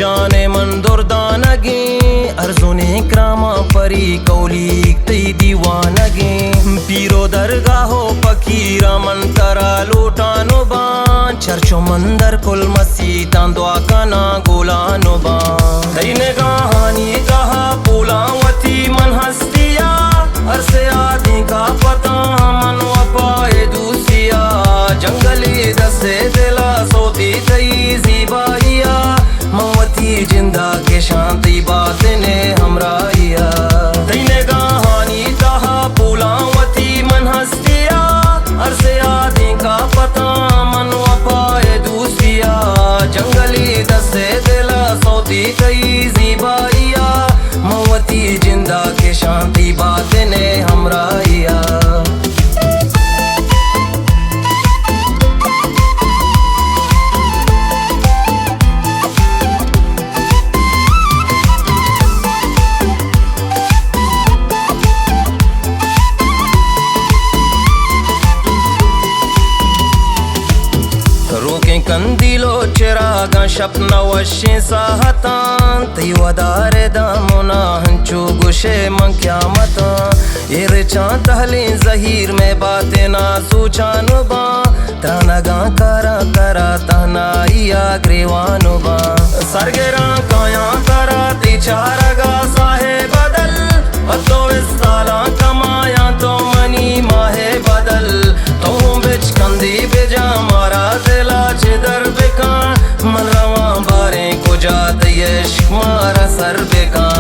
جان من دردانگیں، ارزنیں کراماں پری کولیگ تئی دیوانگیں۔ پیر و درگاہ و پکیراں من ترا لوٹان و باں، چرچ و مندر کل مسیتاں دعا کناں گولان و باں۔ تئی نگاہانی تہا پولاں وتی من ہستیا، ہر سیادیں کا پتاں من وپائے دوستیا۔ جنگلی دستے دلا سوتی تئی زیبائیا، من وتی جندا کشاں تئی باتن ہمراہیا۔ تئی نگاہانی تہا پولاں وتی من ہستیا، ہر سیادیں کا پتاں من وپائے دوستیا۔ جنگلی دستے دلا سوتی تئی زیبائیا، من وتی جندا کشاں تئی باتن ہمراہیا۔ روکیں کندیل و چراگاں شپ نہ وشیں ساہتاں، تئی ودار دامنا ہنچو گوشے من قیامتاں۔ اے رچاں تہلیں زہیر مئے باتنا سوچان و باں، ترانگاں کاراں ترا تہنائی ء گریوان و باں۔ سرگراں کایاں ترا تئی چارگا ساہے بدل، پہ تو استالاں کمایاں تو منی ماہ بدل۔ تو ہوں بچکندی بجا مارا دلا چہ در بکاں، من رواں باریں کجا تئی عشق مارا سر بکاں۔